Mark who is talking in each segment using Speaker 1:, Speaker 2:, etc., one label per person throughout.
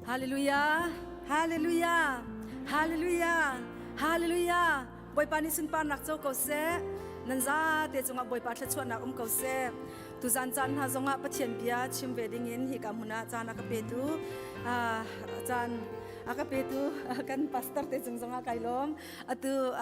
Speaker 1: Hallelujah! Hallelujah! Hallelujah! Hallelujah! Bawipa nih sunparnak co ko seh. Nan zate cungah Bawipa thluachuahnak um ko seh. Tuzan caan hna zongah Pathian bia chim ve dingin hika hmun ah caan a ka petu caan a ka petu kan pastor te cung zongah kai lawm. Atu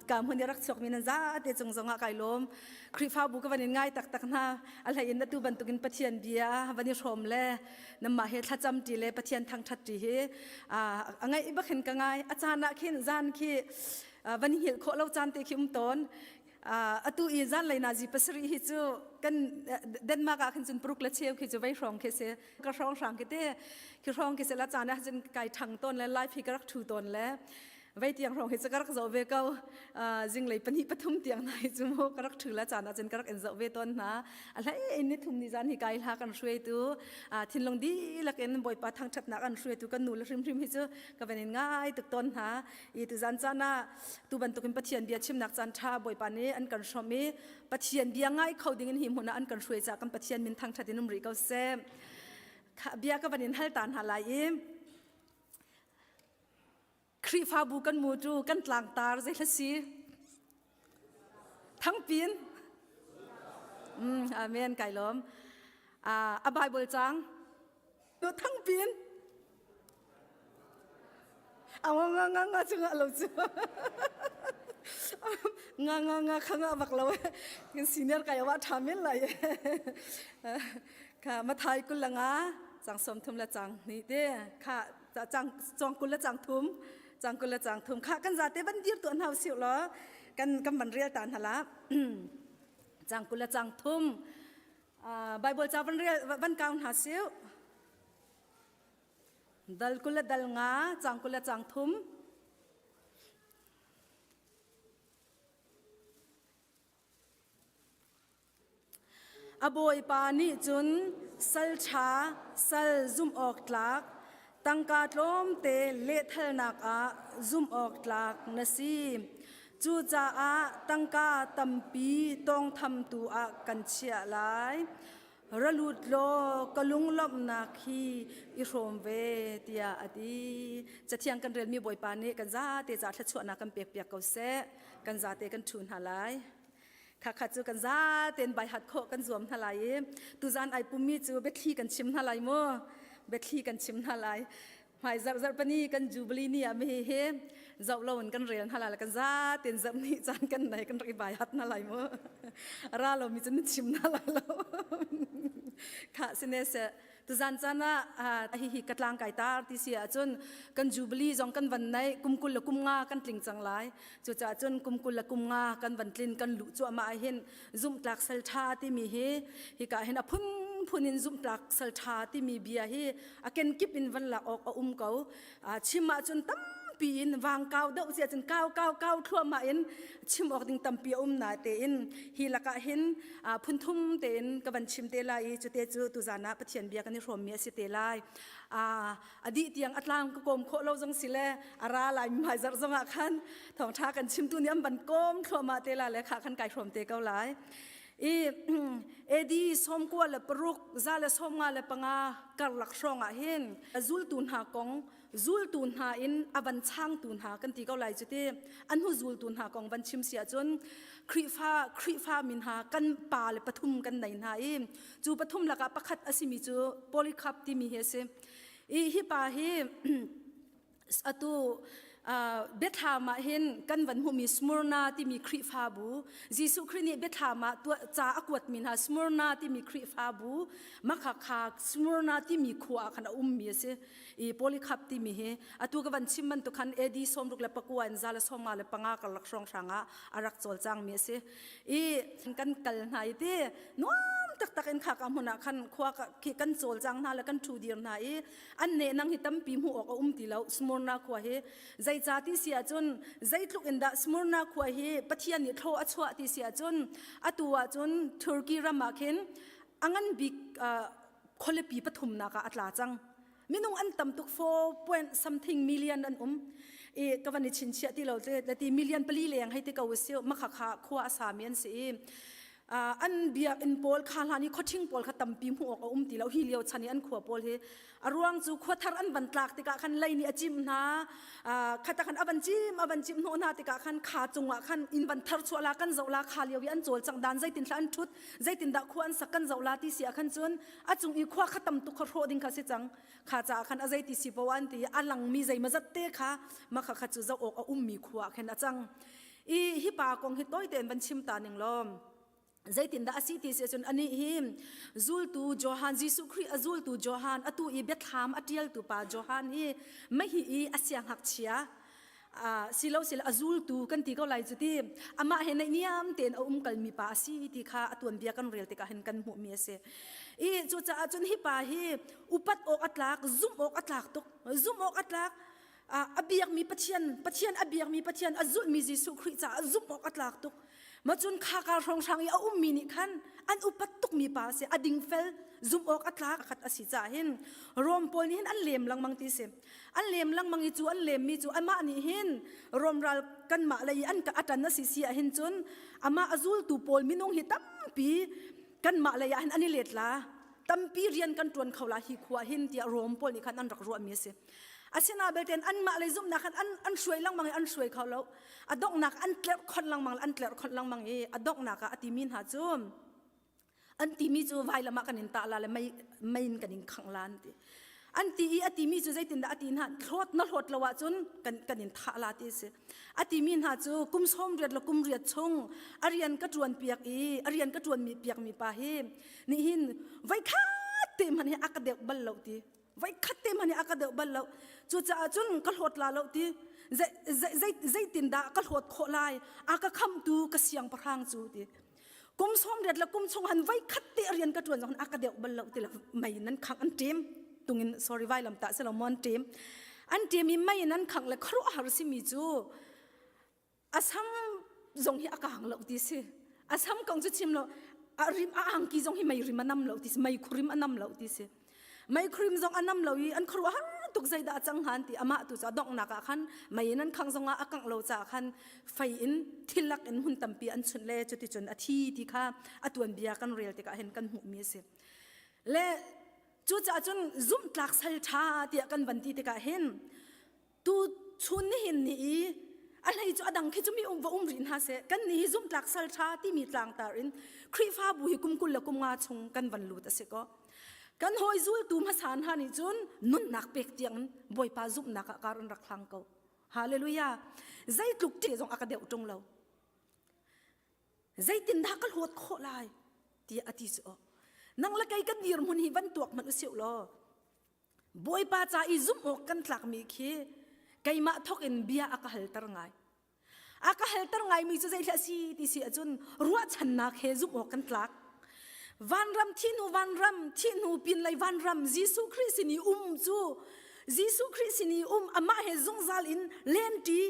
Speaker 1: ka hmun i rak chuakmi nan zate cung zongah kai lawm. Khrihfabu ka van in ngai taktak hna. A hlei in atu bantukin Pathian bia van i hrawm le namah he thlacam ṭi le Pathian thangṭhat ṭi hi a ngaih bak hin ka ngai. A caan ah khin zan khi van i hngilh khawh lo caan te khi um tawn. Atu i zanlei nazi pasarih hi cu kan Denmark ah khin cun paruk le cheu khi cu vei hrawng khi si. Ka hrawng hrang khi te khi hrawng khi si la caan ah cun kai ṭhang tawn le live hi ka rak ṭhu tawn le vei tiang hrawng hi cu ka rak zoh ve ko. Zinglei pahnih pathum tiang hna hi cu mu ka rak ṭhu la caan ah cun ka rak in zoh ve tawn hna. A hlei in ni thum ni zan hi kai hla kan hruaitu thinlung dihlak in Bawipa thangṭhatnak an hruaitu kan nu le hrimhrim hi cu ka van in ngai tuk tawn hna. I tuzan caan ah tu bantukin Pathian bia chimnak caan ṭha Bawipa nih an kan hrawmh i Pathian bia ngai kho ding in hi hmun ah an kan hruai caah kan Pathian min thangṭhat in um rih ko seh. Bia ka van in hal ta hna lai i Khrihfabu kan mu cu kan tlangtar zei hla si? Thangpin. Amen kai lawm. A Bible cang. Tu thangpin. A nga nga nga nga cu nga lo cu. Nga nga nga kha nga bak lo. Kan senior kai wa tha men lai. Kha mathai kul la nga cang som thum la cang ni te kha cang cong kul le cang thum cang kul le cang thum kha kan zate van dir tuah hna usih law kan kan van rel ta hna la cang kul le cang thum Bible ca van rel van kau hna siu dal kul le dal nga cang kul le cang thum A bawipa nih cun sal ṭha, sal zumhawktlak, tangka tlawmte lehthalnak ah zumhawktlak na si. Cucaah tangka tampi tawngthamtu ah kan chiah lai. Ra lut law ka lunglawmhnak hi i hrawm ve, tiah a ti. Cathiang kan relmi Bawipa nih kan zate ca thluachuahnak kan pekpiak ko seh. Kan zate kan ṭhu hna lai. Khakha cu kan zaten bai hat khawh kan zuam hna lai i tuzan ai pummi cu biathli kan chim hna lai mu biathli kan chim hna lai hmai zarh zarh pani kan jubilee ni ah mi hi zoh lo in kan rel hna lai kan zaten zarh ni caan kan nei kan rak i bai hat hna lai mu ra lo mi cu nan chim hna lai lo kha sine se Tuzan caan ah hihi ka tlang kai tar ti si ahcun kan jubilee zong kan van nei kum kul le kum nga kan tling cang lai. Cucaah cun kum kul le kum nga kan van tlin kan luh cuahmah ahhin zumhtlak sal ṭha timi hi hika hin a phunphun in zumhtlak sal ṭha timi bia hi a kenkip in van lak awk a um ko. Chim ahcun tam tampi in vang kau deuh si ahcun kau kau kau thluahmah in chim awk ding tampi a um na tein hi lakah hin phun thum tein ka van chim te lai i cute cu tuzan ah Pathian bia kan i hrawmmi a si te lai. A dih tiang a tlang ka kawm khawh lo zong si le a ra lai hmai zarh zong ah khan thawngṭha kan chimtu nih an van kawm thluahmah te la le kha khan kai hrawm te ko lai. I AD sawmkua le paruk za le sawmnga le panga karlak hrawng ah hin zultu hna kong zultu hna in a van changtu hna kan ti ko lai cu ti an hnu zultu hna kong van chim si ahcun Khrihfa Khrihfa min hna kan pa le pathum kan nei hna i cu pathum lakah pakhat a simi cu Polycarp timi hi a si i hi pa hi atu biathlam ah hin kan van hmuhmi Smyrna timi Khrihfabu Jesuh Khrih nih biathlam ah ca a kuatmi hna Smyrna timi Khrihfabu makhakha Smyrna timi khua ah khan a ummi a si i Polycarp timi hi atu ka van chim bantuk khan AD sawmruk le pakua in za le sawmnga le panga karlak hrawnghrang ah a rak cawlcangmi a si i kan kal hna i ti nuam taktak in kha ka hmun ah khan khua khi kan cawlcang hna le kan ṭhu dir hna i an nehnang hi tampi hmuh awk a um ti lo Smyrna khua hi zeica ti si ahcun zeitluk in dah Smyrna khua hi Pathian nih thlaw a chuah ti si ahcun atu ahcun Turkey ram ah khin a ngan bik khualipi pathumnak ah a tla cang minung an tam tuk 4 point something million an um i ka van i chinchiah ti lo te ti million pali leng hei ti ko si makha kha khua a sami an si i. An biakinn pawl kha hlan i khuaṭhing pawl kha tampi hmuh awk a um ti lo hi lio chan i an khua pawl hi. A ruang cu khua thar an van tlak tikah khan lei nih a cimh hna. Khata khan a van cim a van cimh hnawh hna tikah khan kha cungah khan inn van thar chuah la kan zoh la kha lio i an cawlcangh dan zeitin thla an ṭhut zeitindah khua an sak kan zoh la ti si ah khan cun a cung i khua kha tam tuk kha hrawh ding kha si cang. Kha caah khan a zeiti si poah an ti i a langmi zeimazat te kha makha kha cu zoh awk a ummi khua ah khin a cang. I hi pa kong hi tawi tein van chim ta ning law zeitindah a si ti si ahcun anih hi zultu Johan Jesuh Khrih a zultu Johan atu i biathlam a ṭialtu pa Johan hi mahi i a siangngakchia silo silo a zultu kan ti ko lai cu ti amah he naihniam tein a um kalmi pa a si ti kha a tuanbia kan rel tikah hin kan hmuhmi a si. I cucaah cun hi pa hi upat awk a tlak zumh awk a tlak tuk zumh awk a tlak a biakmi Pathian Pathian a biakmi Pathian a zulhmi Jesuh Khrih caah zumh awk a tlak tuk ma cun kha kar hrawnghrang i a ummi nih khan an upat tukmi pa a si a dingfel zumh awk a tlak khat a si caah hin Rom pawl nih hin an lem lengmang ti si an lem lengmang i cu an lemmi cu amah nih hin Rom ral kanmah lei i an a ṭan a si si ah hin cun amah a zultu pawl minung hi tampi kanmah lei ah hin an i let la tampi rian kan ṭuan kho la hi khua hin tiah Rom pawl nih khan an rak ruahmi a si Asina belte anmah lei zumhnak khan an, an hruai lengmang i an hruai kho lo. A donghnak an tlerh khonh lengmang an tlerh khonh lengmang i a donghnak ah a timi hna cu an timi cu vailam ah kan in tah la le mei mei in kan in khangh la an ti. An ti i a timi cu zeitindah a ti hna hlawt na hlawt lo ahcun kan kan in thah la ti a si. A timi hna cu kum sawm riat le kum riat chung a rian ka ṭuan piak i a rian ka ṭuan mi piak mi pa hi nihin voi khat te hmanh hi a ka deuh bal lo ti. Voikhat te hmanh a ka deuh bal lo. Cucaah cun ka hlawt la lo ti. Zeitindah ka hlawt khawh lai? A ka khamtu ka siangpahrang cu ti. Kum sawm riat le kum chung han voikhat te rian ka ṭuan zong a ka deuh bal lo ti le mei nan khang an ṭem. Tungin sorry vailam ta selo mon ṭem. An ṭem i mei nan khang le khuaruahhar simi cu a sam zong hi a kang lo ti si a sam kong cu chim lo a rim a angki zong hi mei rim a nam lo ti si mei khurim a nam lo ti si mei khurim zong a nam lo i an khuaruah har tuk zeidah a cang han ti amah tu cu a donghnak ah khan mei in an khang zongah a kangh lo caah khan fei in thilak in hmun tampi an chunh le cuticun a thi ti kha a tuanbia kan rel tikah hin kan hmuhmi a si le cucaah cun zumhtlak sal ṭha tiah kan van ti tikah hin Tu chun nihin ni i a hlei cu a dang khi cu mi um va um rih hna seh kan ni hi zumhtlak sal ṭha timi tlangtar in Khrihfabu hi kum 20 le kum nga chung kan van lut a si ko. Kan hawi zultu hmasa hna nih cun nunnak pek tiang in Bawipa zumhnak ah kar an rak hlang ko. Hallelujah. Zeitluk ṭih zong a ka deuh ṭung lo. Zeitindah ka hlawt khawh lai tiah a ti cu. Nang le kei kan dirhmun hi van tuak hmanh usih law Bawipa ca i zumh awk kan tlakmi khi keimah thawk in bia a ka halter ngai. A ka halter ngaimi cu zeithla a si ti si ahcun ruahchannak he zumh awk kan tlak. Vanram thihnu vanram, thihnu pinlei vanram, Jesuh Khrih sin i um cu Jesuh Khrih sin i um amah he zungzal in lenṭi,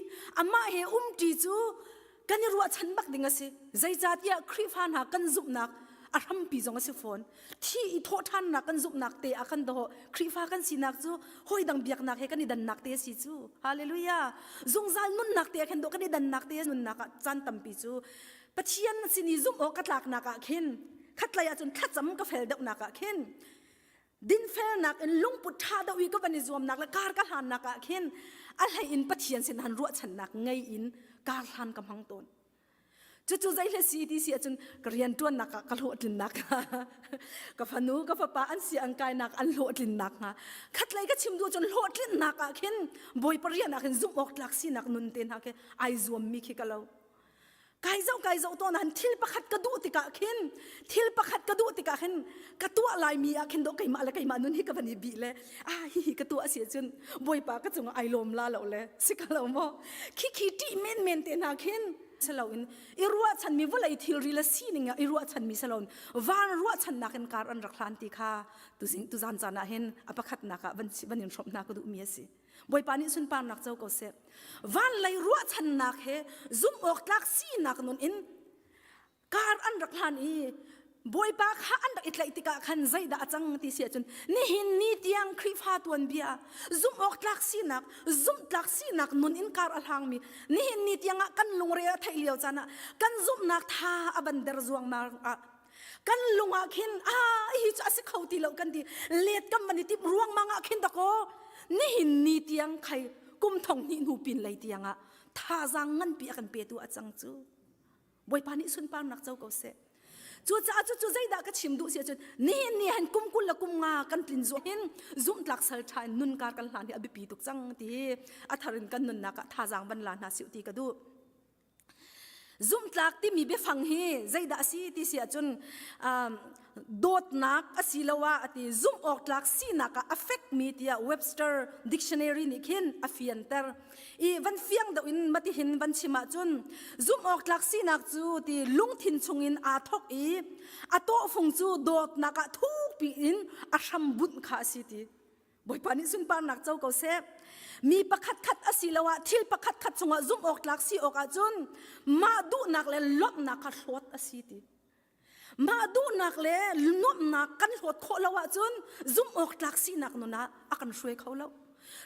Speaker 1: amah he umṭi cu kan i ruahchan bak ding a si. Zeicahtiah Khrihfa hna kan zumhnak a hrampi zong a si fawn. Thi i thawhṭhannak kan zumhnak te ah kan dawh. Khrihfa kan sinak cu hawi dang biaknak he kan i dannak te a si cu. Hallelujah. Zungzal nunnak te ah khin dawh kan i dannak te nunnak ah caan tampi cu Pathian sin i zumh awk ka tlaknak ah khin khatlei ahcun thlacam ka fel deuhnak ah khin dinfelnak in lungput ṭha deuh i ka van i zuamnak le kar ka hlannak ah khin a hlei in Pathian sin han ruahchannak ngei in kar hlan ka hmang tawn. Cucu zeihle si ti si ahcun ka rianṭuannak ah ka hlawhtlinnak ka fanu ka fapa an si an kainak an hlawhtlinnak hnga khatlei ka chim duh cun hlawhtlinnak ah khin Bawipa rian ah khin zumh awk tlak sinak nun te hna khi ai zuammi khi ka lo. Kai zoh kai zoh tawn han thil pakhat ka duh tikah khin thil pakhat ka duh tikah khin ka tuah laimi ah khin do keimah le keimah nun hi ka van i bih le ah hihi ka tuah si ahcun Bawipa ka cungah ai lawm la lo le si ka lo maw khi khi ṭih menmen te hna khin silo in i ruahchanmi vawlei thilri le sining ah i ruahchanmi silo in van ruahchannak in kar an rak hlan ti kha tuzing tuzan caan ah hin a pakhatnak ah van van in hrawmh hna ka duhmi a si Bawipa nih sunparnak co ko seh. Van lei ruahchannak he zumh awk tlak sinak nun in kar an rak hlan i Bawipa kha an rak i tlaih tikah khan zeidah a cang ti si ahcun nihin ni tiang Khrihfa tuanbia zumh awk tlak sinak zumh tlak sinak nun in kar a hlangmi nihin ni tiang ah kan lungre a theih lio caan ah kan zumhnak tha a van der zuangmang ah kan lung ah khin a hi cu a si kho ti lo kan ti let kan van i timh ruangmang ah khin dakaw nihin ni tiang khai kum thong hnih hnu pin lei tiang ah thazaang nganpi a kan petu a cang cu Bawipa nih sunparnak co ko seh. Cucaah cucu zeidah ka chim duh si ahcun nihin ni han kum 20 le kum nga kan tlin zuah hin zumhtlak sal ṭha in nunkar kan hlan hi a biapi tuk cang ti hi a thar in kan nunnak ah thazaang van la hna siu ti ka duh. Zumhtlak timi biafang hi zeidah a si ti si ahcun um, dawtnak asiloah a ti zumh awk tlak sinak ah a fekmi tiah Webster Dictionary nih khin a fianter. I van fiang deuh in matihin van chim ahcun zumh awk tlak sinak cu ti lungthin chungin aa thok i a tawhfung cu dawtnak ah thukpi in a hram bunh kha a si ti. Bawipa nih sunparnak co ko seh. Mi pakhat khat asiloah thil pakhat khat chungah zumh awk tlak si awk ahcun mah duhnak le lawmhnak kha hlawt a si ti. Mah duhnak le nuamhnak kan hlawt khawh lo ahcun zumh awk tlak sinak nun ah a kan hruai kho lo.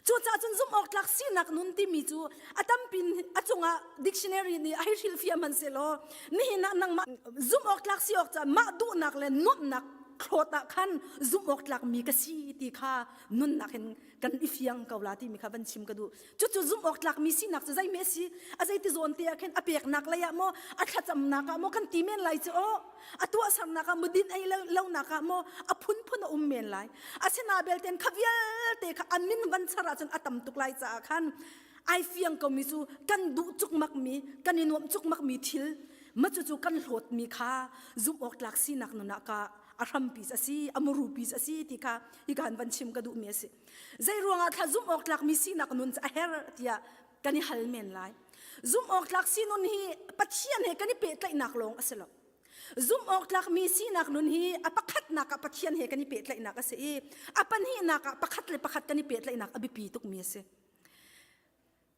Speaker 1: Cucaah cun zumh awk tlak sinak nun timi cu a tampin a cungah dictionary nih a hei hrilhfiah hmanhsehlaw nihin ah nangmah zumh awk tlak si awk caah mah duhnak le nuamhnak thlawt ah khan zumh awk tlak mi ka si ti kha nunnak in kan i fiang ko la timi kha van chim ka duh. Cucu zumh awk tlakmi sinak cu zeihme a si? A zeiti zawn te ah khin a peknak lei ah maw, a thlacamnak ah maw kan ti men lai cu aw. A tuahsernak ah maw din ei lonak ah maw a phunphun a um men lai. Asina belten kha vialte kha a min van char ahcun a tam tuk lai caah khan ai fiang komi cu kan duh cukmakmi, kan i nuamh cukmakmi thil ma cucu kan hlawtmi kha zumh awk tlak sinak nun ah ka a hrampi a si, a murupi a si ti kha hi kan van chim ka duhmi a si. Zei ruangah thla zumh awk tlakmi sinak nun cu a herh tiah kan i hal men lai. Zumh awk tlak sinun hi Pathian he kan i pehtlaihnak lawng a si lo. Zumh awk tlakmi sinak nun hi a pakhatnak ah Pathian he kan i pehtlaihnak a si i a pahnihnak ah pakhat le pakhat kan i pehtlaihnak a biapi tukmi a si.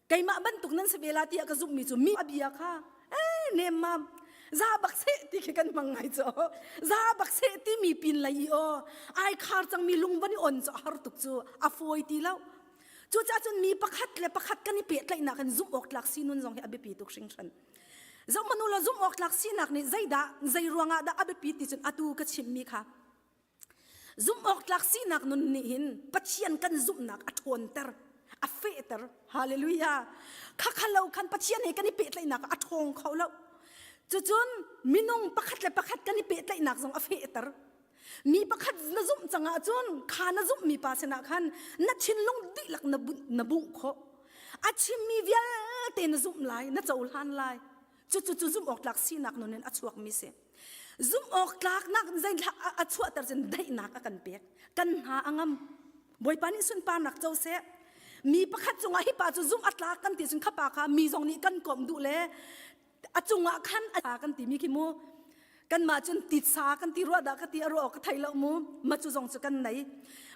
Speaker 1: Keimah bantuk nan si ve la tiah ka zumhmi cu mi a bia kha eh nemmam za bak seh ti khi kan hmang ngai cu za bak seh timi pin lei i aw ai khar cangmi lung van i on cu a har tuk cu a fawi ti lo cucaah cun mi pakhat le pakhat kan i pehtlaihnak in zumh awk tlak sinun zong hi a biapi tuk hringhran zohmanu la zumh awk tlak sinak nih zeidah zei ruangah dah a biapi ti cun atu ka chimmi kha Zumhawktlak sinak nun nih hin Pathian kan zumhnak a ṭhawnter, a fehter. Hallelujah. Khakha lo khan Pathian he kan i pehtlaihnak a ṭhawng kho lo. Cucun minung pakhat le pakhat kan i pehtlaihnak zong a fehter. Mi pakhat na zumh cang ahcun kha na zumhmi pa sinah khan na thinlung dihlak na bunh, na bungh khawh. A chimmi vialte na zumh lai, na cohlan lai. Cucu cu zumh awk tlak sinak nun in a chuakmi si. Zumh awk tlaknak zeithlah a chuahter cun daihnak a kan pek. Kan hna a ngam. Bawipa nih sunparnak co seh. Mi pakhat cungah hi pa cu zumh a tlak kan ti cun kha pa kha mi zong nih kan komh duh le a cungah khan a kan timi khi mu kanmah cun titsa kan ti ruah dah ka ti a ruah ka thei lo mu ma cu zong cu kan nei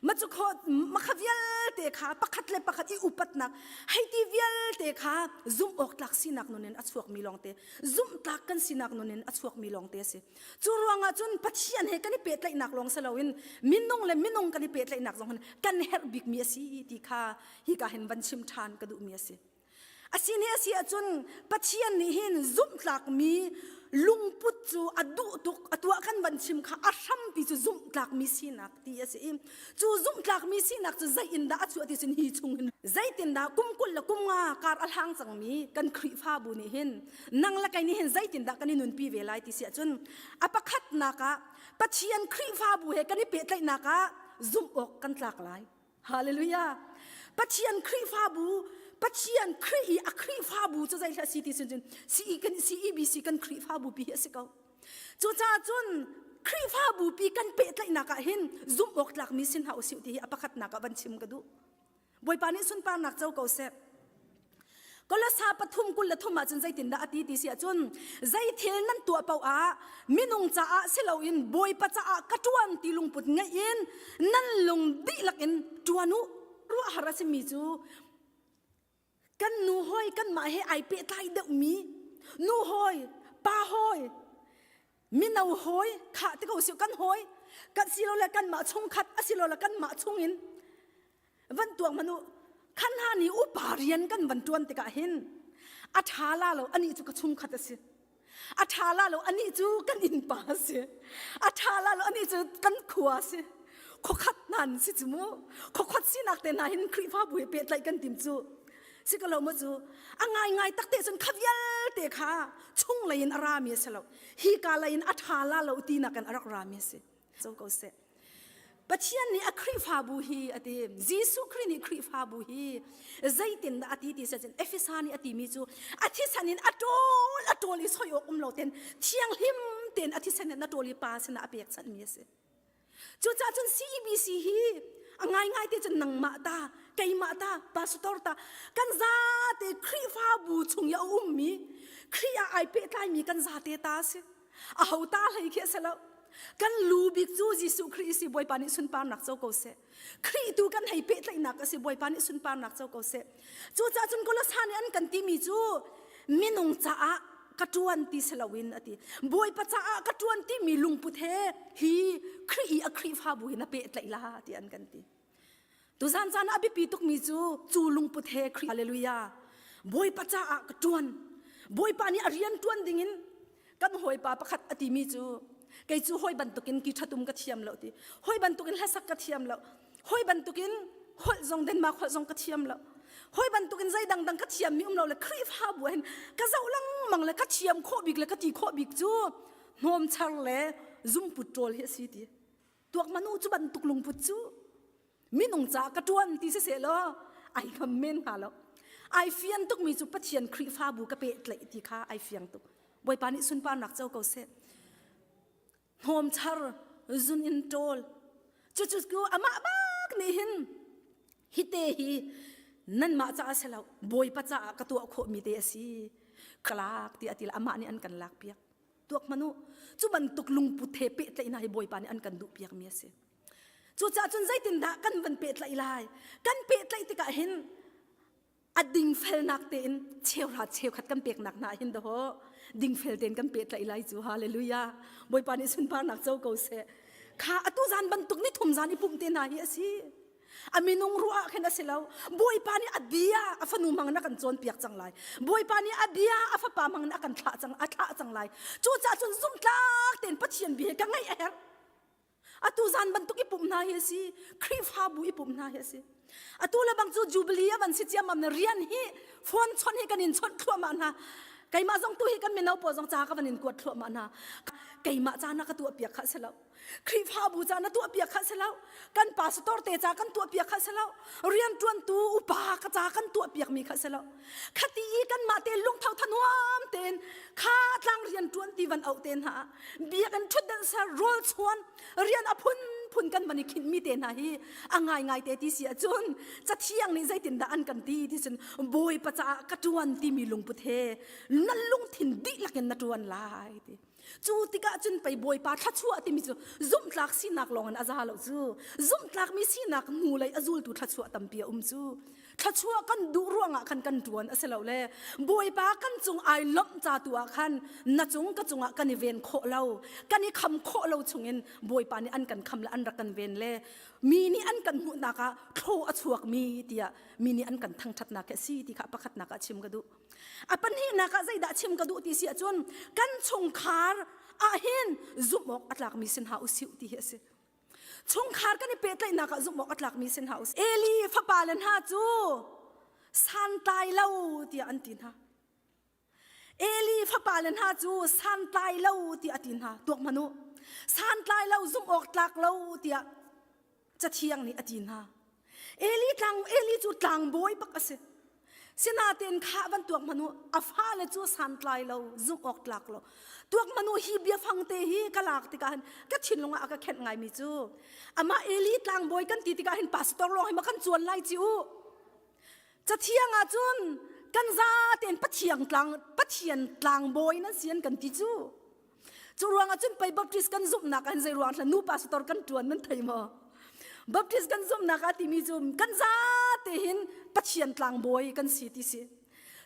Speaker 1: ma cu kho ma kha vialte kha pakhat le pakhat i upatnak hei ti vialte kha zumh awk tlak sinak nun in a chuakmi lawngte zumhtlak kan sinak nun in a chuakmi lawngte a si. Cu ruangah cun Pathian he kan i pehtlaihnak lawng si loin minung le minung kan i pehtlaihnak zong hin kan herh bikmi a si ti kha hika hin van chim ṭhan ka duhmi a si. A si ne a si ahcun Pathian nih hin zumhtlakmi lungput cu a duh tuk a tuah kan van chim kha a hrampi cu zumhtlakmi sinak ti a si i cu zumhtlakmi sinak cu zei in dah a chuah ti cun hi chung hin zeitindah kum 20 le kum nga kar a hlang cangmi kan Khrihfabu nih hin nang le kei nih hin zeitindah kan i nunpi ve lai ti si ahcun a pakhatnak ah Pathian Khrihfabu he kan i pehtlaihnak ah zumh awk kan tlak lai Hallelujah Pathian Khrihfabu Pathian Khrih i a Khrihfabu cu zeihla si ti cun CEBC kan Khrihfabu pi hi a si ko Cucaah cun Khrihfabu pi kan pehtlaihnak ah hin zumh awk tlakmi si hna usih ti hi a pakhatnak ah van chim ka duh. Bawipa nih sunparnak co ko seh. Kolosa pathum 23 ah cun zeitindah a ti ti si ahcun zei thil nan tuah paoh ah minung caah si loin Bawipa caah ka ṭuan ti lungput ngeih in nan lung dihlak in ṭuan u. Ruahhar a simi cu Kan nu hawi kanmah he ai pehtlai deuhmi nu hawi, pa hawi. Mino hawi khah ti ko si kan hawi kan silole kanmah chungkhat asilole kanmah chungin van tuak manu khan hna nih upa rian kan van tuan tikah hin a ṭha la lo anih cu ka chungkhat a si a ṭha la lo anih cu kan innpa a si a ṭha la lo anih cu kan khua a si khuakhat hna an si cu mu khuakhat sinak te hna hin Khrihfabu he pehtlaih kan tim cu si ka lo mu cu a ngaingai takte cun kha vialte kha chung lei in a rami a si lo hi ka lei in a ṭha la lo tinak in a rak rami a si co ko seh Pathian nih a Khrihfabu hi a ti Jesuh Khrih nih Khrihfabu hi zeitin dah a ti ti cun Efesa nih a timi cu a thisen in a ṭawl a ṭawl i soi awk um lo ten thianghlim tein a thisen in a ṭawl i pa sinah a pekchanhmi a si. Cucaah cun CEBC hi a ngaingai te cun nangmah ta keimah ta pastor ta kan zate Khrihfabu chung i a ummi Khrih ah ai pehtlaimi kan zate ta a si. Aho ta hlei khi a si lo. Kan lu bik cu Jesuh Khrih si Bawipa nih sunparnak co ko seh. Khrih tu kan hei pehtlaihnak a si Bawipa nih sunparnak co ko seh. Cucaah cun Kolosa nih an kan timi cu minung caah ka ṭuan ti si loin a ti. Bawipa caah ka ṭuan timi lungput he hi Khrih i a Khrihfabu hi na pehtlaih la ti an kan ti. Tuzan caan ah a biapi tukmi cu cu lungput he Khrih Hallelujah Bawipa caah ka ṭuan. Bawipa nih a rian ṭuan dingin kan hawipa pakhat a timi cu kei cu hawi bantukin ki ṭhatum ka thiam lo ti hawi bantukin hlasak ka thiam lo hawi bantukin holh zong Denmark holh zong ka thiam lo hawi bantukin zei dangdang ka thiam mi um lo le Khrihfabu hin ka zoh lengmang le ka thiam khawh bik le ka ti khawh bik cu hnawmchar le zumput ṭawl hi a si ti tuak manu cu bantuk lungput cu minung caah ka ṭuan ti siseh law ai ngam men hnga lo ai fian tukmi cu Pathian Khrihfabu ka pehtlaih ti kha ai fiang tuk Bawipa nih sunparnak co ko seh hnawmchar zun in ṭawl cucu cu amah bak nih hin hite hi nanmah caah si lo Bawipa caah ka tuah khawhmi te a si ka lak ti a ti le amah nih an kan lak piak tuak hmanh u cu bantuk lungput he pehtlaihnak hi Bawipa nih an kan duh piakmi a si Cucaah cun zeitindah kan van pehtlaih lai? Kan pehtlaih tikah hin a dingfelnak tein cheuhra cheukhat kan peknak hna hin daw dingfel tein kan pehtlaih lai cu hallelujah Bawipa nih sunparnak co ko seh kha atu zan bantuk ni thum zan i pumh te hna hi a si a minung ruah ah khin a si lo Bawipa nih a bia a fanu hmang in a kan cawnpiak cang lai Bawipa nih a bia a fapa hmang in a kan thlah cang a thlah cang lai cucaah cun zumhtlak tein Pathian bia hi ka ngaih a herh Atu zan bantuk i pumh hna hi a si. Khrihfabu i pumh hna hi a si. Atu le bang cu Jubilee a van si ciammam na rian hi phone chawnh hi kan in chawnh thluahmah hna. Keimah zong tu hi kan mino pawl zong ca ka van in kuat thluahmah hna. Keimah ca na ka tuah piak kha si lo. Khrihfabu ca na tuah piak kha si lo. Kan pastor te ca kan tuah piak kha si lo. Rian ṭuantu upa ka ca kan tuah piak mi kha si lo. Khati i kanmah te lungtho thanuam tein kha tlang rian ṭuan ti van auh te hna ah biakinn ṭhutdenh ser rawl chuan rian a phunphun kan van i khinhmi te hna hi a ngaingai te ti si ahcun cathiang nih zeitindah an kan ti ti cun bawipa caah ka ṭuan timi lungput he na lungthin dihlak in na ṭuan lai ti cu tikah cun pei bawipa thluachuah timi cu zumhtlak sinak lawngin a za lo cu zumhtlakmi sinak hnu lei a zultu thluachuah tampi a um cu thluachuah kan duh ruangah khan kan ṭuan a si lo le Bawipa kan cung ai lawmh ca tu ah khan na cung ka cungah kan i ven khawh lo kan i kham khawh lo chungin Bawipa nih an kan kham le an rak kan ven le mi nih an kan hmuhnak ah thlaw a chuakmi tiah mi nih an kan thangṭhatnak hi a si ti kha pakhatnak ah chim ka duh a pahnihnak ah zeidah chim ka duh ti si ahcun kan chungkhar ah hin zumh awk a tlakmi sin hna usih ti hi a si Chungkhar kan i pehtlaihnak ah zumh awk a tlakmi si hna usih. Eli fapale hna cu santlai lo tiah an ti hna. Eli fapale hna cu santlai lo tiah a ti hna. Tuak hmanh u. Santlai lo zumh awk tlak lo tiah Cathiang nih a ti hna. Eli tlang Eli cu tlangbawi bak a si. Sinain kha van tuak hmanh u, a fale cu santlai lo, zumh awk tlak lo. Tuak hmanh u hi biafang te hi ka lak tikah hin ka thinlung ah a ka khenh ngaimi cu amah Eli tlangbawi kan ti tikah hin pastor lawng hi ma kan cuan lai ci u. Cathiang ah cun kan zatein Pathian tlang Pathian tlangbawi nan si an kan ti cu. Cu ruangah cun pei Baptist kan zumhnak ah zei ruang nu pastor kan ṭuan nan thei maw? Baptist kan zumhnak ah timi cu kan zate hin Pathian tlangbawi kan si ti si.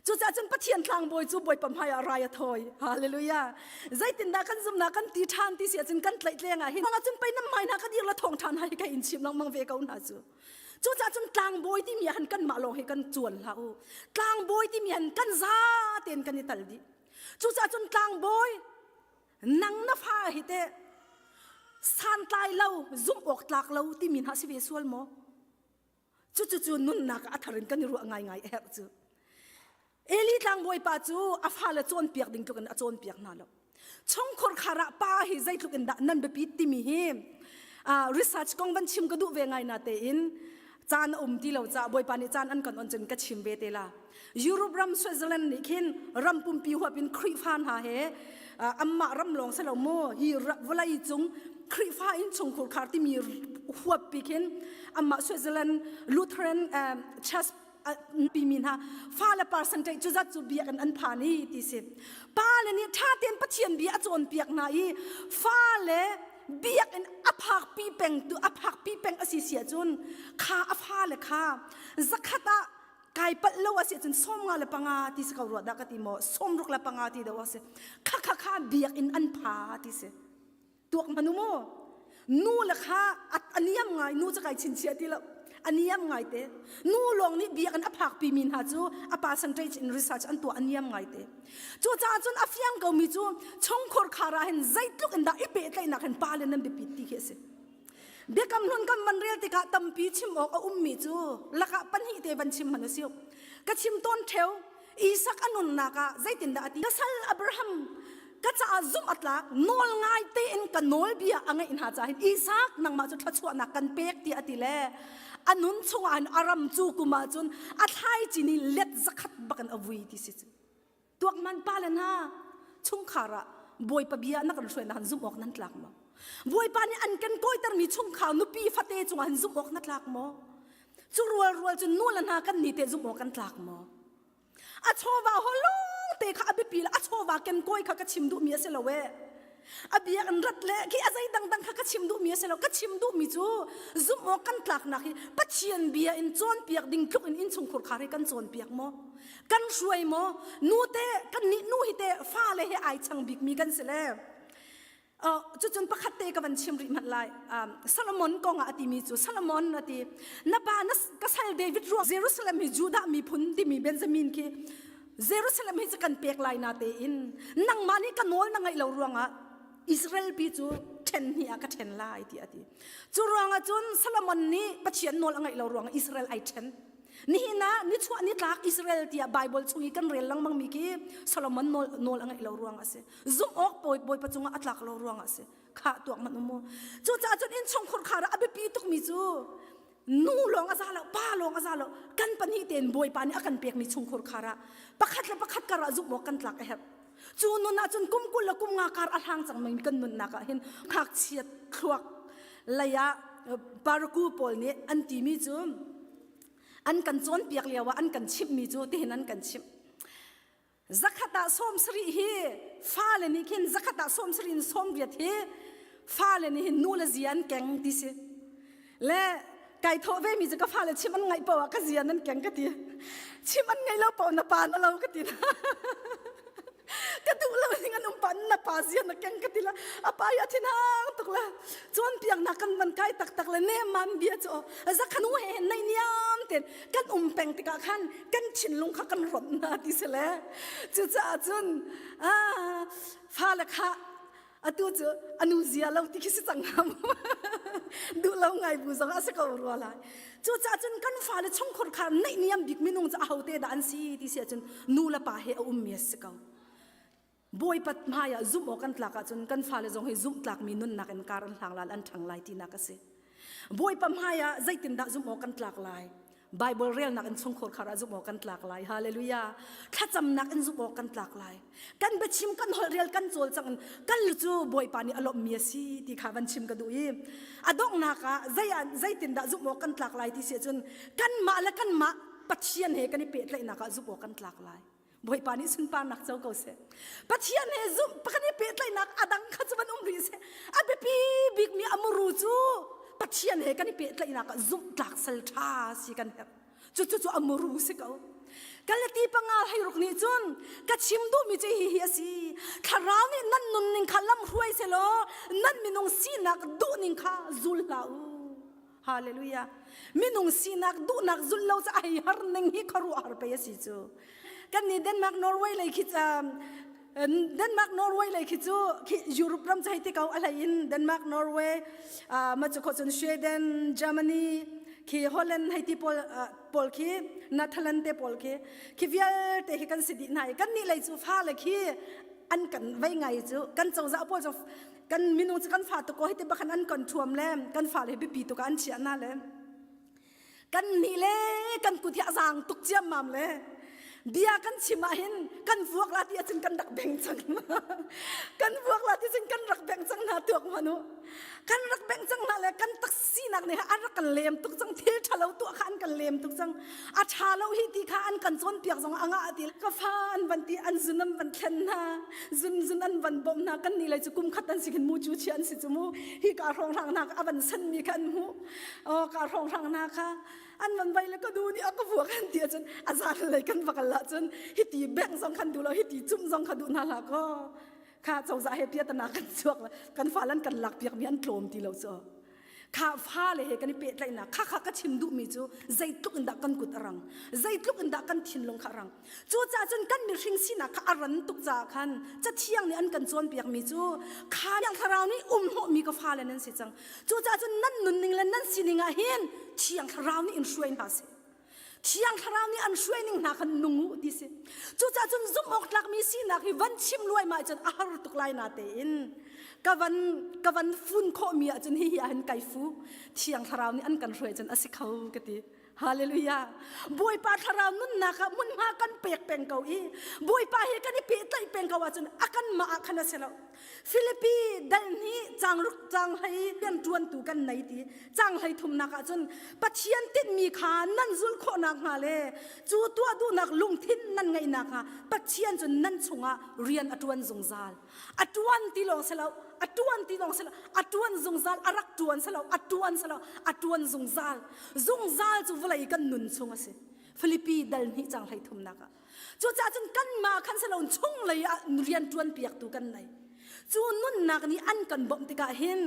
Speaker 1: Cucaah cun Pathian tlangbawi cu Bawipa hmaiah rai a thawi. Hallelujah. Zeitindah kan zumhnak kan ti ṭhan ti si ahcun kan tlaihtleng ah hin cun pei nan hmai hna ka dir la thawng ṭhan hai ka in chim lengmang ve ko hna cu. Cucaah cun tlangbawi timi ah han kanmah lawng hi kan cuan hlah u. Tlangbawi timi han kan za tein kan i tal dih. Cucaah cun tlangbawi nang na fa hi teh santlai lo zumh awk tlak lo timi hna si ve sual maw? Cucu nunnak ah a thar in kan i ruah ngaingai a herh cu. Eli tlangbawi pa cu a fale cawnpiak ding tluk in a cawnpiak hna lo. Chungkhur khar ah pa hi zeitluk in dah nan biapit timi hi research kong van chim ka duh ve ngai na tein caan a um ti lo caah Bawipa nih caan an kan on cun ka chim ve te la. Europe ram Switzerland nih khin ram pumpi huap in Khrihfa hna he anmah ram lawng si lo maw hi vawlei cung Khrihfa innchungkhur khar timi huap pi khin anmah Switzerland Lutheran Church pimi hna fale percentage cu zat cu biakinn an phan i ti si pale nih ṭha tein Pathian bia a cawnpiak hna i fale biakinn a phakpi peng tu a phakpi peng a si si ahcun kha a fale kha zakhat ah kai palh lo a si ahcun 55 ti si ko rua dah ka ti maw 65 ti do a si kha kha kha biakinn an pha ti si tuak hmanu mu nu le kha a niam ngai nu cu kai chinchiah ti lo a niam ngai te nu lawng nih biakinn a phak pi mi hna cu a percentage in research an tuah a niam ngai te cu caah cun a fiang ko mi cu chungkhur khar ah hin zeitluk in dah i pehtlaihnak hin pa le nan biapit ti khi a si Biakam hlun kan van rel tikah tampi chim awk a ummi cu lakah pahnih te van chim hmanh u sih. Ka chim tawn ṭheo Isak a nunnak ah zeitindah a ti? Ka sal Abraham ka caah zumh a tlak nawl ngai tein ka nawlbia a ngeih hna caah hin Isak nangmah cu thluachuahnak kan pek tiah a ti le a nun chungah hin a ram cu kum ah cun a thlaici nih let zakhat bakin a vui ti si cu. Tuakman pa le hna chungkhar ah Bawipa bia na kan hruai na han zumh awk nan tlak maw? Bawipa nih an kan kawitermi chungkhar nupi fate cungah han zumh awk na tlak maw? Cu rual rual cun nu le hna kan ni te zumh awk kan tlak maw? A chawva holong te kha a biapi le a chawva ken kawi kha ka chim duhmi a si lo e. A bia an rat le khi a zei dangdang kha ka chim duhmi a si lo. Ka chim duhmi cu zumh awk kan tlaknak hi Pathian bia in cawnpiak ding tluk in innchungkhur khar hi kan cawnpiak maw? Kan hruai maw? Nu te kan nih nu hi te fale he ai chang bikmi kan si le. Uh, cucun pakhat te ka van chim rih hmanh lai. Um, Solomon kong ah a timi cu Solomon a ti na pa na ka sal David ruang Jerusalem hi Judah miphun timi Benjamin khi Jerusalem hi cu kan pek lai na tein nangmah nih ka nawl na ngaih lo ruangah Israel pi cu ṭhen hnih ah ka ṭhen lai ti a ti. Cu ruangah cun Solomon nih Pathian nawl a ngaih lo ruangah Israel ai ṭhen. Nihin ah nichuah nitlak Israel tiah Bible chung i kan rel lengmang mi khi Solomon nawl, nawl a ngaih lo ruangah a si. Zumh awk Bawipa cungah a tlak lo ruangah a si. Khah tuak hmanh um mu. Cucaah cun innchungkhur khar ah a biapi tukmi cu nu lawng a za lo pa lawng a za lo kan pahnih tein bawipa nih a kan pekmi chungkhur khar ah pakhat le pakhat kar ah zumh awk kan tlak a herh cu nun ah cun kum 20 le kum nga kar a hlang cangmi kan nunnak ah hin ngakchiat thluak lei ah paraku pawl nih an timi cu an kan cawnpiak lio ah an kan chimhmi cu tihin an kan chimh Zakhat ah 70 hi fale nih khin zakhat ah 70 in 80 hi fale nih hin nu le zia an keng ti si. Le kai thawh ve mi cu ka fale chim an ngaih paoh ah ka zia nan keng ka ti. Chim an ngaih lo paoh na pa na lo ka ti. Ka duh lo ning an um pa na pa zia na keng ka ti la. A pa ya thin hang tuk la. Cawnpiaknak kan van kai taktak le nemman bia cu zakhanu he hin nei niam ten kan um peng tikah khan kan thinlung kha kan ronh hna ti si le cucaah cun fale kha atu cu anu zia lo ti khi si cang hnga mu duh lo ngai bu zong a si ko rua lai cucaah cun kan fale chungkhur kha neih niam bik minung cu ahote dah an si ti si ahcun nu le pa he a ummi a si ko Bawipa hmaiah zumh awk kan tlak ahcun kan fale zong hi zumh tlakmi nunnak in kar an hlang lai an ṭhang lai tinak a si. Bawipa hmaiah zeitindah zumh awk kan tlak lai? Bible relnak in chungkhur khar ah zumh awk kan tlak lai. Hallelujah. Thlacamnak in zumh awk kan tlak lai. Kan biachim kan holh rel kan cawlcang in kan lu cu Bawipa nih a lawmhmi a si ti kha van chim ka duh i a donghnak ah zei ah zeitindah zumh awk kan tlak lai ti si ahcun kanmah le kanmah Pathian he kan i pehtlaihnak ah zumh awk kan tlak lai. Bawipa nih sunparnak co ko seh. Pathian he zumh kan i pehtlaihnak a dang kha cu van um rih seh. A biapi bikmi a muru cu Pathian he kan i pehtlaihnak ah zumh tlak sal ṭha si kan herh. Cucu cu a muru si ko. Galati panga hei ruk nih cun ka chim duhmi cu hihi a si. Thlarau nih nan nunning kha lam hruai selaw nan minung sinak duhning kha zul hlah u. Hallelujah. Minung sinak duhnak zul lo cu ai har ning hi khuaruahhar pei a si cu. Kan nih Denmark Norway lei khi Denmark Norway lei khi cu Europe ram cu hei ti ko a hlei in Denmark Norway ma cu khawh cun Sweden Germany khi Holland hei ti pawl pawl khi Netherlands te pawl khi khi vialte khi kan si dih hna i kan nih lei cu fale khi an kan vei ngai cu kan cozah pawl cu kan minung cu kan fa tuk ko hiti bakhan an kan thuam le kan fale biapi tuk ah an chiah na le kan nih le kan kut hi a zaang tuk ciammam le bia kan chim ah hin kan vuak la ti ahcun kan rak beng cang kan vuak la ti cun kan rak beng cang hna tuak hmanh u kan rak beng cang hna le kan taksinak nih an rak kan lem tuk cang thil ṭhalo tuah kha an kan lem tuk cang a ṭha lo hi ti kha an kan cawnpiak zong a ngah ti ka fa an van ti an zun an van thlen hna zun zun an van bawmh hna kan nih lei cu kum khat an si khin mu cu chia an si cu mu hi ka hrawnghrang hna a van sen mi kha an hmuh oh ka hrawnghrang hna kha an van vai le ka du nih a ka vuak an ti ahcun a zan lei kan va kal ahcun hiti bank zong khan duh lo hiti cum zong kha duh hna hlah kaw kha cozah he piatana kan chuak kan fa lan kan lak piak mi an tlawm ti lo cu kha fa le he kan i pehtlaihnak kha kha ka chim duhmi cu zeitluk in dah kan kut a rang zeitluk in dah kan thinlung kha a rang Cucaah cun kan mihring sinak kha a ran tuk caah khan Cathiang nih an kan cawnpiakmi cu kha Thlarau nih um hnawhmi ka fale nan si cang. Cucaah cun nan nunning le nan sining ah hin Thiang Thlarau nih in hruai hna seh. Thiang Thlarau nih an hruai ning hna khan nung u ti si. Cucaah cun zumh awk tlakmi sinak hi van chim luaimai cun a har tuk lai na tein ka van ka van fun khawhmi ahcun hihi ah hin kai fu Thiang Thlarau nih an kan hruai cun a si kho ka ti. Hallelujah. Bawipa thlarau nunnak ah hmunhma kan pek peng ko i Bawipa he kan i pehtlaih peng ko ahcun a kan mah ah khan a si lo. Filipi dal hnih cang ruk cang hlei rian ṭuantu kan nei ti cang hlei thumnak ahcun Pathian tinhmi kha nan zulh khawhnak hnga le cu tuah duhnak lungthin nan ngeihnak hnga Pathian cu nan chungah rian a ṭuan zungzal. A ṭuan ti lawng si lo, a ṭuan ti lawng si lo, a ṭuan zungzal, a rak ṭuan si lo, a ṭuan si lo, a ṭuan zungzal. Zungzal cu vawlei kan nun chung a si. Filipi dal hnih cang hlei thumnak ah. Cucaah cun kanmah khan si lo chunglei ah rian ṭuan piaktu kan nei. Cu nunnak nih an kan bawmh tikah hin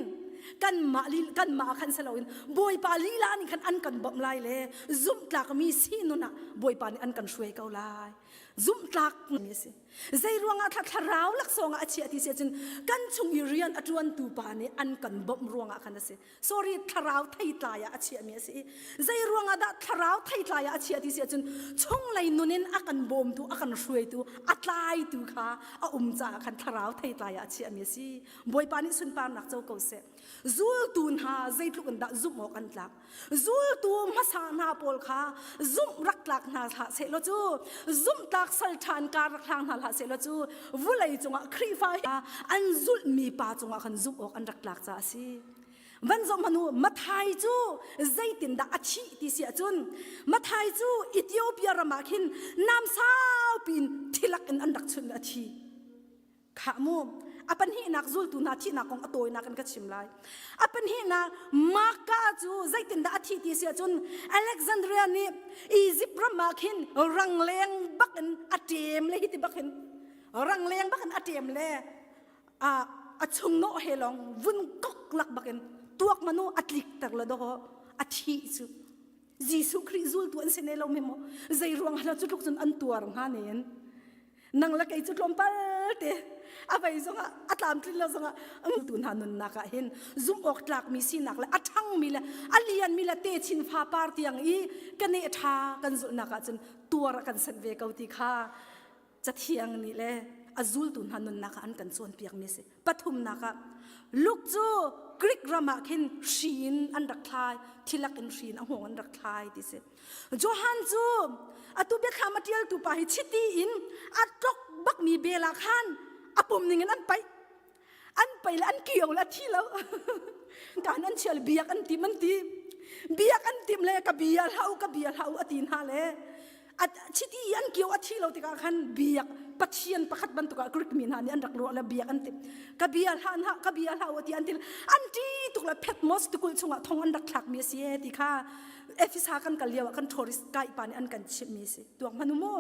Speaker 1: kanmah kanmah khan si loin Bawipa lila nih khan an kan bawmh lai le zumhtlakmi si nun ah Bawipa nih an kan hruai ko lai. Zumhtlak mi a si. Zei ruangah thlarau laksawng ah a chiah ti si ahcun kan chung i rian a ṭuantu pa nih an kan bawmh ruangah khan a si. Sorry, thlarau theitlai ah a chiahmi a si i zei ruangah dah thlarau theitlai ah a chiah ti si ahcun chunglei nun in a kan bawmtu, a kan hruaitu, a tlaitu kha a um caah khan thlarau theitlai ah a chiahmi a si. Bawipa nih sunparnak co ko seh. Zultu hna zeitluk in dah zumh awk an tlak. Zultu hmasa hna pawl kha zumh rak tlak hna hlah seh law cu zumh tlak sal ṭhan kar rak hlang hna hlah seh law cu vulei cungah Khrihfa an zulhmi pa cungah khan zumh awk an rak tlak caah a si. Van zoh hmanh u, Mathai cu zeitindah a thih ti si ahcun Mathai cu Ethiopia ram ah khin nam saupi in thilak in an rak chunh a thi. Khah mu, a pahnihnak zultu hna thihnak kong a tawinak in ka chim lai. A pahnihnak Marka cu zeitindah a thih ti si ahcun Alexandria nih Egypt ram ah khin rangleng bak in a ṭem le hiti bak hin rangleng bak in a ṭem le a a chungnawh he lawng vun kok lak bak in tuak manu a tlikter le dawh a thih cu Jesuh Khrih zultu an si ne lo mi maw zei ruang ah cu tluk cun an tuar hnga nen nang le kei cu tlawmpal te a vei zongah a tlamtlin lo zongah tu hna nunnak ah hin zumh awk tlakmi sinak le a ṭhangmi le a lianmi le techin fa par tiang i ka ne ṭha kan zulhnak ah cun tuar a kan sanh ve ko ti kha cathiang nih le a zultu hna nunnak ah an kan cawnpiakmi a si pathumnak ah Luke cu Greek ram ah khin hri in an rak thlai thilak in hri in a hngawng an rak thlai ti si Johan cu atu biathlam a ṭialtu pa hi chiti in a tlok bakmi bel ah khan a pum ning in an paih an paih le an kio le a thi lo kan an chial biak an tim an ti biak an tim le ka bia hlah u ka bia hlah u a ti hna le chiti an kio a thi lo tikah khan biak pathian pakhat bantuk ah Greek mi hna nih an rak ruah le biak an tim ka bia hlah hna ka bia hlah u ti an til an ṭi tuk le Patmos tikulh chungah thong an rak thlakmi a si e ti kha. Efesa kan kal lio ah kan tourist guide pa nih an kan chimhmi si. Tuak hmanh u mu.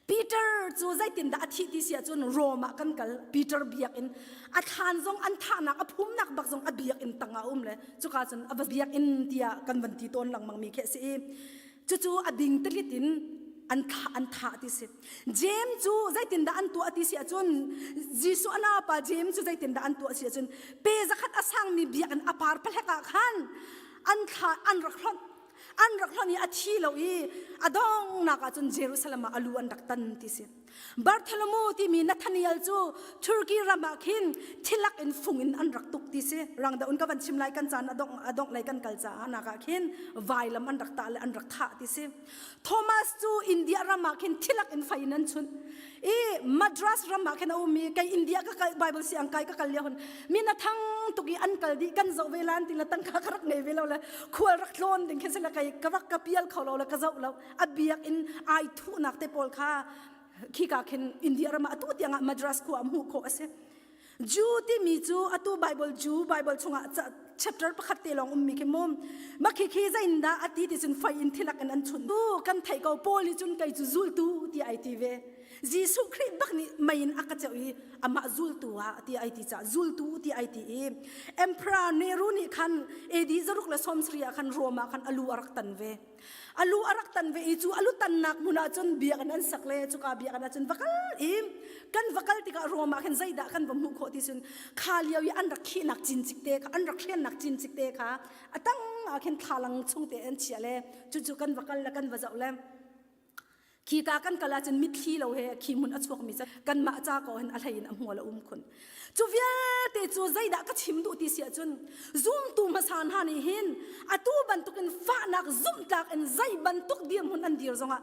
Speaker 1: Peter cu zeitindah a thih ti si ahcun Rome ah kan kal. Peter biakinn a thlan zong an thahnak a phumnak bak zong a biakinn tangah a um le cuka cun a va biakinn tiah kan van ti tawn lengmang mi khi a si i cucu a ding telit in an thah an thah ti si. James cu zeitindah an tuah ti si ahcun Jesuh a naupa James cu zeitindah an tuah si ahcun pe zakhat a sangmi biakinn a par pahlek ah khan an thla an rak hlonh an rak hlonh i a thi lo i a donghnak ah cun Jerusalem ah a lu an rak tan ti si. Bartholomew timi Nathaniel cu Turkey ram ah khin thilak in fung in an rak tuk ti si. Rangda un ka van chim lai kan caan a dongh a dongh lei kan kal caah nak ah khin vailam an rak tah le an rak thah ti si. Thomas cu India ram ah khin thilak in fei in an chunh. I Madras ram ah khin a um i kei India ka kal Bible si ang kai ka kal lio hun mi na thang tuk i an kal dih kan zoh ve lan ti la tangka ka rak ngei ve lo le khual rak tlawn ding khin sila kai ka rak ka pial kho lo le ka zoh lo a biak in ai thuhnak te pawl kha khika khin India ram ah atu tiang ah Madras khua hmuh khawh a si. Jew timi cu atu Bible Jew Bible chungah chapter pakhat te lawng ummi khi mum makhi khi zeindah a ti ti cun fei in thilak in an chunh tu kan theih ko Paul nih cun kei cu zultu ti ai ti ve Jesuh Khrih bak nih mei in a ka ceuh i amah zultu ah ti ai ti ca zultu ti ai ti i Emperor Nero nih khan AD 170 ah khan Rome ah khan alu a rak tan ve alu a rak tan ve i cu alu tannak hmun ah cun biakinn an sak le cuka biakinn ah cun va kal i kan va kal tikah Rome ah khin zeidah kan va hmuh khawh ti cun kha lio i an rak khihnak cincik te kha an rak hriannak cincik te kha a tang ah khin thlalang chung te an chiah le cucu kan va kal le kan va zoh le Khi ka kan kal ahcun mitthli lo he khi hmun a chuakmi cu kanmah ca ko hin a hlei in a hmual a um khun. Cu vialte cu zeidah ka chim duh ti si ahcun zumtu hmasa hna nih hin atu bantukin fahnak zumhtlak in zei bantuk dirhmun an dir zongah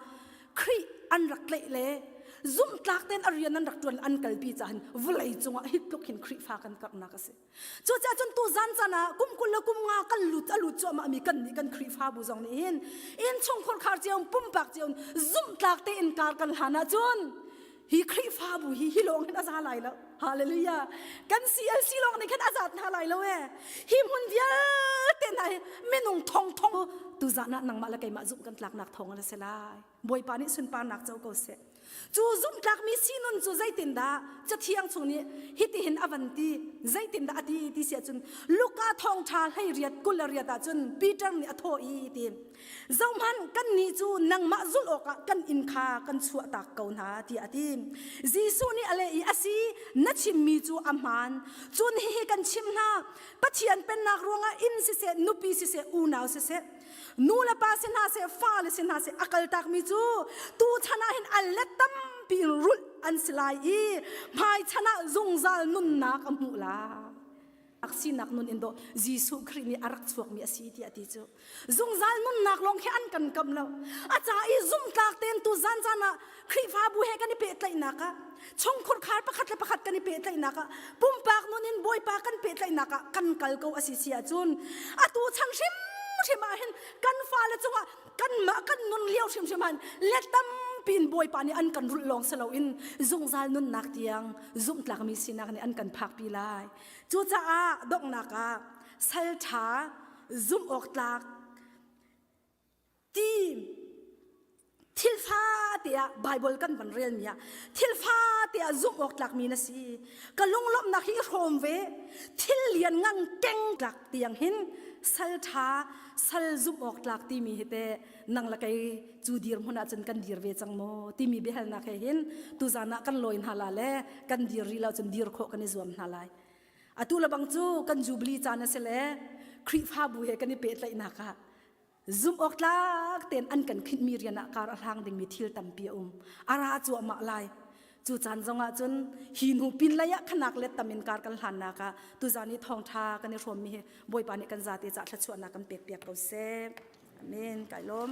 Speaker 1: Khrih an rak tlaih le zumhtlak tein a rian an rak ṭuan an kalpi caah vawlei cungah hi tluk hin Khrihfa kan karhnak a si. Cucaah cun tu zan caan ah kum 20 le kum nga kan lut a lut cuahmah mi kan nih kan Khrihfabu zong nih hin innchungkhar khar cio pumpak cio zumhtlak tein kar kan hlan ahcun hi Khrihfabu hi hi lawng hin a za lai lo. Hallelujah. Kan CLC lawng nih khan a zat hna lai lo e. Hi hmun vialte hna hi minung thong thong tu zan ah nangmah le keimah zumh kan tlaknak thawng an si lai. Bawipa nih sunparnak co ko seh. Cu zumhtlakmi sinun cu zeitindah Cathiang chung nih hitihin a van ti, zeitindah a ti ti si ahcun Luka thawngṭha 18 28 ah cun Peter nih a thawh i ti zohhmanh kannih cu nangmah zulh awkah kan inn kha kan chuahtak ko hna tiah a ti. Jesuh nih a leh i a si na chimmi cu a hmaan. Cun hihi kan chimh hna Pathian pennak ruangah inn siseh nupi siseh unau siseh nu le pa si hna seh fale si hna seh a kaltakmi cu tu chan ah hin a let tampi in rulh an si lai i hmai chan ah zungzal nunnak a hmuh lai sinak nun in dawh Jesuh Khrih nih a rak chuakmi a si tiah ti cu zungzal nunnak lawng khi an kan kam lo a ca i zumtlak tein tu zan zan ah Khrihfabu he kan i pehtlaihnak ah chungkhur khar pakhat le pakhat kan i pehtlaihnak ah pumpak nun in Bawipa kan pehtlaihnak ah kan kal ko a si si ahcun atu chan hrimhrim ah hin kan fale cungah kanmah kan nun lio hrimhrim ah let tampi in Bawipa nih an kan rulh lawng si loin zungzal nunnak tiang zumhtlakmi sinak nih an kan phakpi lai. Cucaah donghnak ah sal ṭha zumh awk tlak Ti thil fate ah Bible kan van relmi ah thil fate ah zumh awk tlakmi na si. Ka lunglawmhnak hi i hrawm ve. Thil lian ngan keng tlak tiang hin sal ṭha sal zumh awk tlak timi hi te nang le kei cu dir hmun ah cun kan dir ve cang maw timi biahalnak he hin tuzan ah kan lawi hna la le kan dir rih lo cun dir khawh kan i zuam hna lai. Atu le bang cu kan jubilee caan a si le Khrihfabu he kan i pehtlaihnak ah Zumh awk tlak tein an kan khinhmi rian ah kar a hlang dingmi thil tampi a um. A ra cuahmah lai. Cu caan zongah cun hi hnu pin lei ah khanak let tam in kar kan hlannak ah tuzan i thawngṭha kan i hrawmmi hi Bawipa nih kan zate cah thluachuahnak kan pek piak ko seh. Amen. Kai lawm.